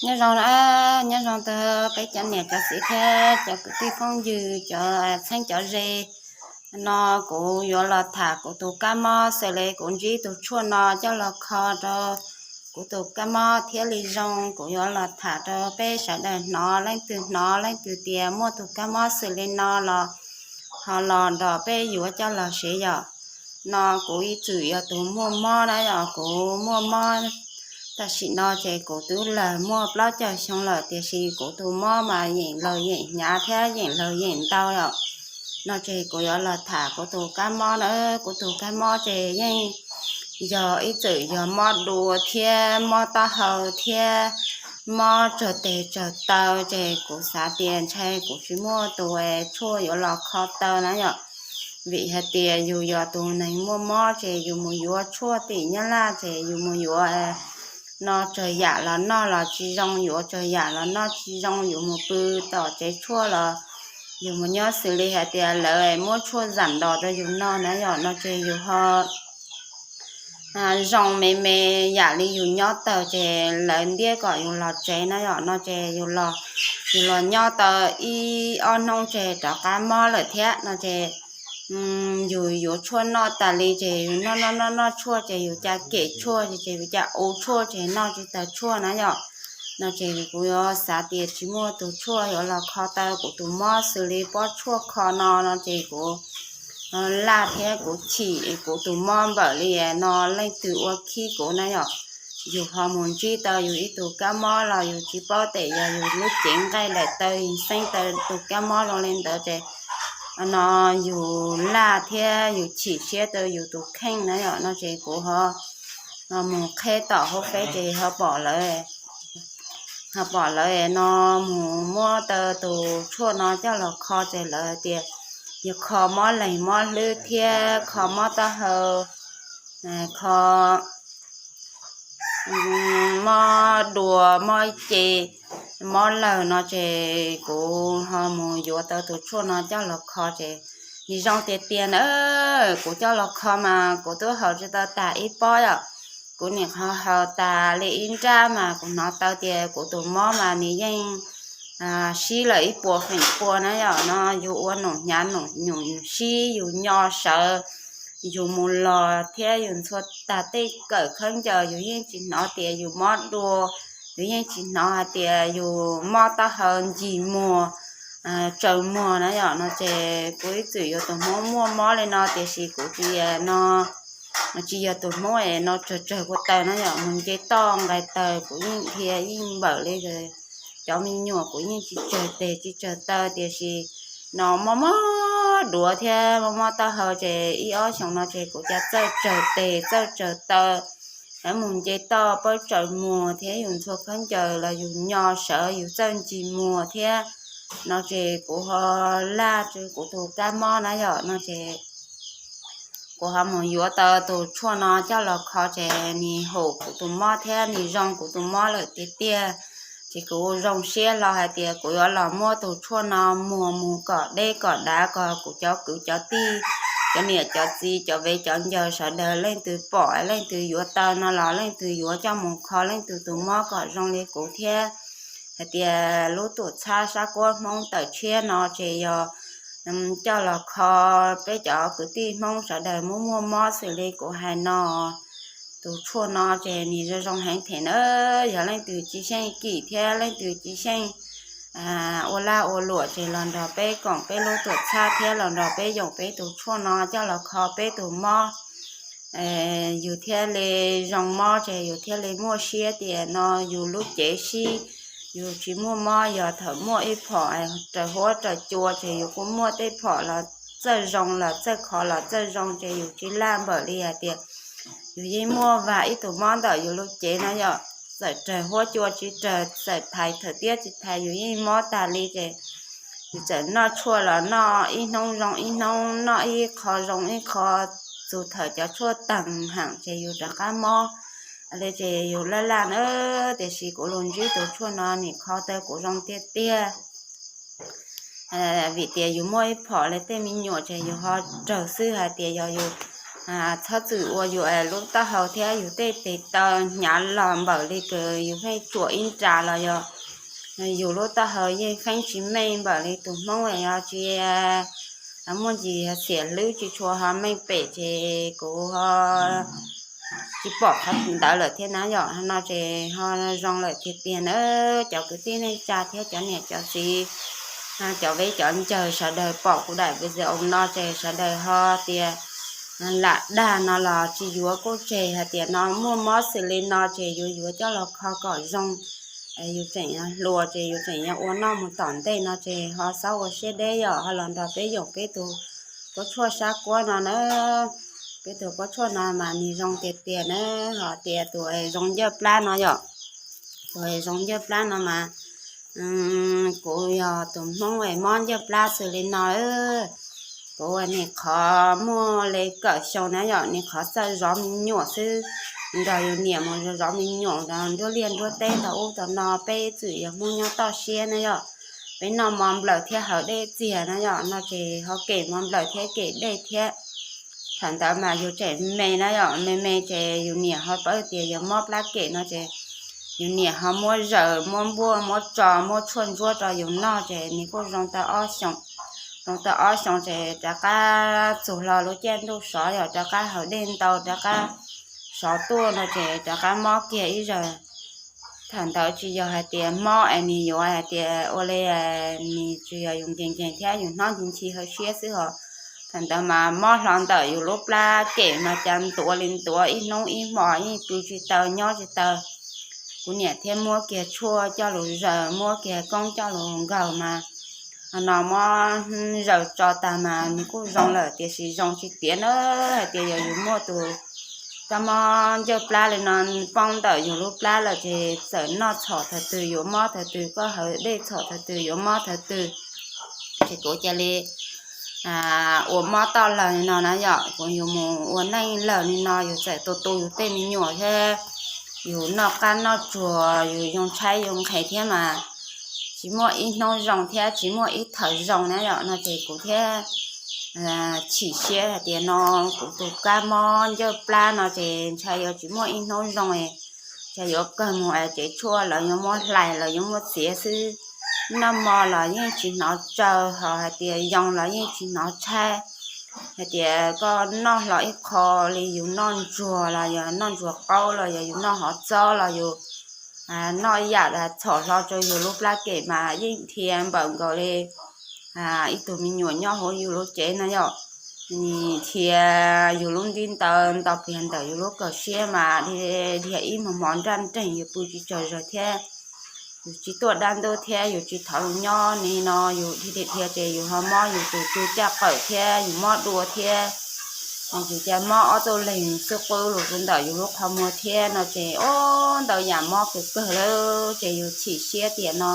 Nyob zoo, nyob zoo rau peb cov niam cov txiv thiab cov kwv tij phooj ywg, cov txheeb cov ze. No kuv yuav los tham kuv tus kab mob xws li kuv ntsib tus tshuaj no coj los kho rau kuv tus kab mob thiaj li zoo. Kuv yuav los tham rau peb sawv daws hnov, leej twg hnov leej twg tias muaj tus kab mob xws li no los ho los nrog peb yuav coj los siv yom. No kuv ib txwm yog tus muaj mob na yom, kuv muaj mob tam sim no ces kuv twb lam muaj plaub caug xyoo lawm, tiam sis kuv tus mob mas yeej laus yeej hnyav thiab yeej laus yeej ntau yom. No ces kuv yuav los tham kuv tus kab mob na. Kuv tus kab mob ces yeej yog ib txwm yog mob dua thiab mob taub hau thiab mob tsawg tes tsawg taw, ces kuv xav tias ntshai kuv tsis muaj tus tshuaj yuav los kho taw na yom. Vim hais tias yus yog tus neeg muaj mob ces yus mus yuav tshuaj tim Nyab Laj ces yus mus yuav no tsawg yam los noj los tsis zoo, yuav tsawg yam los noj tsis zoo, yus mus pw tom tsev tshuaj los yus mus nyob xws li hais tias lawv muab tshuaj zam ntos rau yus noj na yom, no ces yus ho zoo me me yam li yus nyob taw ces lawv ntiab kom yus los tsev na yom, no ces yus los, yus los nyob taw ib ob hnub ces rov qab mob lawm thiab no ces yus yuav tshuaj noj tas li ces yus noj noj noj noj tshuaj ces yus cas kem tshuaj ces yus cas u tshuaj ces noj tsis tau tshuaj na yom. No ces kuv yuav xav tias tsis muaj tus tshuaj yuav los kho taw kuv tus mob xws li pob tshuaj kho no, no ces kuv laj thiab kuv chim kuv tus mob npaum li no leej twg ua khib kuv na yom. Yus ho mus ntsib tau yus ib tug kab mob los yus tsis paub tes yog yus lub cev nqaij daim taw xeeb taw tus kab mob zoo li ntawd ces no yus laj thiab yus chim siab rau yus tus kheej na yom, no ces kuv ho mus qheb tom hauv feb ces ho pom lawv, ho pom lawv no mus muab tau tus tshuaj no coj los kho ces lawv tias yog kho mob leeg mob hlwb thiab kho mob taub hau, kho mob dua mob ce, mob lawg no ces kuv ho mus yuav tau tus tshuaj no coj los kho ces nws zoo tiag tiag na. Kuv coj los kho mas kuv twb haus tsis tau tas ib pob yom. Kuv nim qho haus tas li ib nrab mas kuv hnov tau tias kuv tus mob mas nws yeej sib lawm ib puas feem pua na yom. No yus ua num hnyav num nyum sib, yus nyo sawv, yus mus los thiab yus ntxhua tag tej kawm khaub ncaws yus yeej tsis hnov tias yus mob dua, yus yeej tsis hnov hais tias yus mob taub hau ncig muag, tsaws muag na yom. No ces kuv ib txwm yuav tus hmoob muaj mob li no tiam sis kuv tsis, no tsis yog tus hmoob es no tsawg tsawg kua taw na yom, mus nce toj nqaij taws kuv yeej dhia yeej npawm li cov me nyuam, kuv yeej tsis tsawg tes tsis tsawg taw tiam sis no mob mob duav thiab mob mob taub hau ces ib ob xyoos no ces kuv cas txawj tsawg tes txawj tsawg taw, mus nce toj pawb tsaws muag thiab yus ntxhua khaub ncaws los yus nyo sawv yus txawj ncig muag thiab. No ces kuv ho laj tsw kuv tus kab mob na yom, no ces kuv ho mus yuav tau tus tshuaj no coj los kho ces nws haum kuv tus mob thiab nws zoo kuv tus mob lawm tiag tiag. Ces kuv zoo siab hlo hais tias kuv yuav los muab tus tshuaj no muag mus kom deb kom dav kom kuv cov kwv cov tij, cov niam cov txiv, cov vev cov ncaws sawv daws leej twg pom leej twg yuav tau no los leej twg yuav coj mus kho leej twg tus mob kom zoo li kuv thiab. Hais tias lub tuam txhab sab kuab Hmoob tawm tshiab no ces yog coj los kho peb cov kwv tij Hmoob sawv daws muaj muaj mob xws li kuv hais no. Tus tshuaj no ces nws zoo zoo heev thiab na, yog leej twg tsis xyeej kim thiab leej twg tsis xyeej ua lag ua luam ces los nrog peb koom peb lub tuam txhab thiab los nrog peb yoom peb tus tshuaj no coj los kho peb tus mob. Yus thiaj li zoo mob ces yus thiaj li muaj siab tias no yus lub cev sib, yus tsis muaj mob. Yog thaum muaj ib phom raws huab raws cua ces yus kuj muaj tej phom los txawj zoo los txawj kho los txawj zoo ces yus tsis laj npaum li hais tias yus yeej muaj vam ib tug mob ntawm yus lub cev na yom. Txawm raws huab cua tsis raws, txawm thaiv thawm tiab tsis thaiv, yus yeej mob tas li ces yus txawm noj tshuaj los noj ib hnub zoo ib hnub, noj ib qho zoo ib qho, txug thaum cov tshuaj tag heev ces yus rov qab mob li ces yus laj laj na. Tiam sis kuv los ntsib tus tshuaj no nim kho tau kuv zoo tiag tiag. Vim tias yus muaj ib phom li tej me nyuam ces yus ho raug xwb, hais tias yog yus txhob txwm ua yus lub taub hau thiab yus tej tes taw hnyav los npaum li kws yus pheej tsuam ib nra los yog yus lub taub hau yeej pheej tsis meej npaum li tus Hmoob yog tsis muaj ntsis xiam hlwb tsis tshua ho meej pem ces kuv ho tsis pom qhov ntawd lawm thiab na yom. No ces ho zoo lawm tiag tiag na cov kwv tij neej tsa thiab cov niam cov txiv, cov veb cov ncaws sawv daws pom kuv daim video no ces sawv daws ho tias lam dag no los tsis yuav kuj tseg, hais tias no muaj mob xws li no ces yuav yuav coj los kho kom zoo. Yus tseem hluas ces yus tseem yuav ua noj mus tom ntej no ces ho xob ua siab deb yom, ho los nrog peb yoom peb tus pob tshuaj sab kuab no na. Peb tus pob tshuaj no mas nws zoo tiag tiag na, ho tias tus zoo ncaj plab no yom. Tus zoo ncaj plab no mas kuv yog tus Hmoob mob ncaj plab xws li no. Kuv nim qhov muaj li kaum xyoo na yom, nim qhov txawj zov me nyuam xwb, nrog yus niam mus zov me nyuam nruab liaj nruab teb tau ub tau no, peb txwm yog Hmoob nyob toj siab na yom. Peb noj mov nplawm thiab haus dej txias na yom, no ces ho kem mov nplawm thiab kem dej thiab. Thaum ntawd mas yus tseem me na yom, me me ces yus niam ho paub tias yog mob plab kem no ces yus niam ho muab zaws muab npuaj muab tso muab tshuaj ntsuab rau yus noj ces nws kuj zoo tau ob xyoos. Zoo tau ob xyoos ces rov qab txug hlo lub caij ntuj sov yom, rov qab haus dej ntau rov qab sov tuaj no ces rov qab mob kiag ib zaug. Thaum ntawd tsis yog hais tias mob es nws yuav hais tias ua li nws tsis yog yus nkees nkees thiab yus hnov nchi nchi hauv siab xwb hos. Thaum ntawd mas mob hlo ntawm yus lub plab kem mas cas ntuav li ntuav ib hnub ib hmos yeej pw tsis tau nyob tsis tau. Kuv niam thiaj muab kiag tshuaj coj lug zaws muab kiag koob coj lug nkaug mas no muab zaws tso tag mas nws kuj zoo lawm tiam sis zoo tsis tiav na. Hais tias yog yus muaj tus kab mob ncaj plab li no poob ntawm yus lub plab lawm ces txawm noj txhom thaum twg yuav mob thaum twg, koj haus dej txhom thaum twg yuav mob thaum twg. Ces kuv cia li ua mob toj lawg li no na yom, kuv yus mus ua neej lawm li no yus txawm tu tu yus tej me nyuam thiab yus noj qab noj tsuag yus yoo tshaib yoo nqhis thiab mas tsis muaj ib hnub zoo thiab tsis muaj ib thaum zoo na yom, no ces kuv thiaj chim siab hais tias no kuv tus kab mob ncaj plab no ces ntshai yuav tsis muaj ib hnub zoo, ntshai yuav kawg mus es tsev tshuaj lawv yuav muab hlais lawv yuav muab txiav xwb. Noj mov los yeej tsis hnov tsawg, ho hais tias yoo los yeej tsis hnov tshaib. Hais tias koj noj hlo ib qho li yus noj ntsuag los yog noj ntsuag qaub los yog yus noj hov txob los yus noj yam txhom hlo rau yus lub plab kem mas yeej dhia npaum nkaus li ib tug me nyuam nyob hauv yus lub cev no yom. Nws dhia yus lub ntiv ntawd nto pliag ntawm yus lub kaum siab mas dhia ib hmos hmos nraj nreeg yus pw tsis tsaug zog thiab. Yus tsis tuaj dab ntub thiab yus tsis thov lus nyob ni no yus dhia dhia dhia ces yus ho mob yus tus tw caj qawm thiab yus mob dua thiab. Yus cas mob ob txoj leeg xwb qwb los rau ntawm yus lub qhov muag thiab no ces ua ntau yam mob kawg kawg lawm ces yus chim siab tias no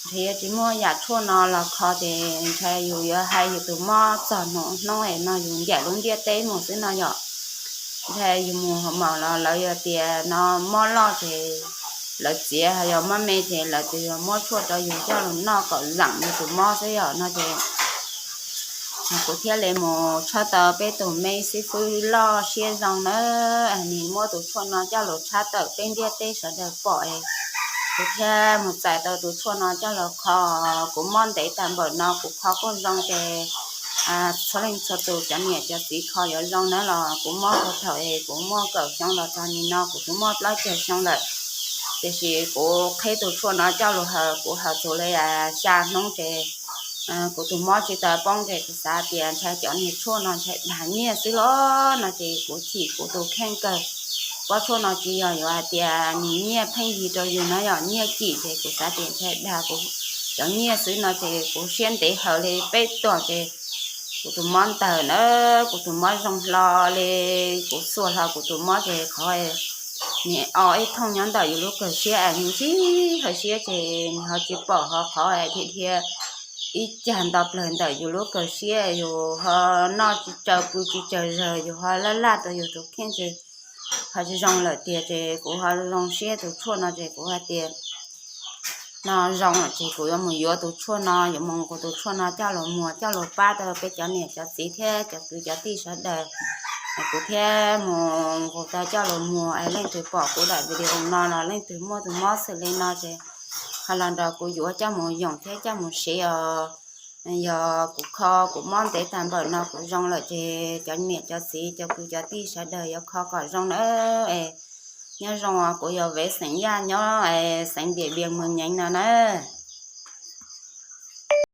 ntshai yuav tsis muaj yam tshuaj no los kho ces ntshai yus yuav hais yus tus mob txog hnub hnub no yus ncaim lub ntiaj teb mus xwb no yom. Ntshai yus mus hauv maum los lawv yuav tias no mob loj ces lawv txiav, ho yog mob me ces lawv tus yuav muab tshuaj rau yus coj los noj kom zeem yus tus mob xwb yom no ces kuv thiaj li mus tshawb tau peb tus me xib fwb loj siab zoo nawb, nws muab tus tshuaj no coj los tshaj tawm peb ntiaj teb sawv daws pom es kuv thiaj mus txais tau tus tshuaj no coj los kho. Kuv mob ntev tag npaum no kuv kho kuj zoo ces txhua leej txhua tus cov niam cov txiv kho yuav zoo nawb los kuv mob puag thaum es kuv muaj kaum xyoo los txog nim no kuv twb muaj plaub caug xyoo lawm. Tiam sis kuv qhib tus tshuaj no coj lus haus kuv haus txug li xya hnub ces kuv tus mob tsis tau poob ces kuv xav tias ntshai cov niag tshuaj no ntshai dag nyiaj xwb los no ces kuv chim kuv tus kheej kawg. Pob tshuaj no tsis yog yuav hais tias nws nyiaj pheej yig rau yus no yog nyiaj kim ces kuv xav tias ntshai dag kuv cov nyiaj xwb no ces kuv siab ntev haus li peb tuam ces kuv tus mob ntawg na, kuv tus mob zoo hlo li. Kuv xuas hlo kuv tus mob ces qhov nws o ib thooj nyob ntawm yus lub kawg siab es nws ntsib hauv siab ces nws ho tsis pom, ho qhov dhia dhia ib cag nto plawg ntawm yus lub kawg siab, yus ho noj tsis tsaug pw tsis tsaug zog, yus ho laj laj rau yus tus kheej ces ho tsis zoo lawm tiag ces kuv ho zoo siab tus tshuaj no ces kuv hais tias no zoo lawm ces kuv yuav mus yuav tus tshuaj no, yuav mus kuv tus tshuaj no coj los muag coj los pab rau peb cov niam cov txiv thiab cov kwv cov tij sawv daws. Kuv thiab mus nqus tau coj los muag es leej twg pom kuv daim video no los leej twg muaj tus mob xws li no ces ho los nrog kuv yuav coj mus yoom thiab coj mus siv os. Yog kuv kho kuv mob ntev tag npaum no kuv zoo lawm ces cov niam cov txiv cov kwv cov tij sawv daws yuav kho kom zoo nawb. Nyob zoo, kuv yog Vev xeem Yaj nyob xeev Ntiam Npias Mws Nyeev no nawb.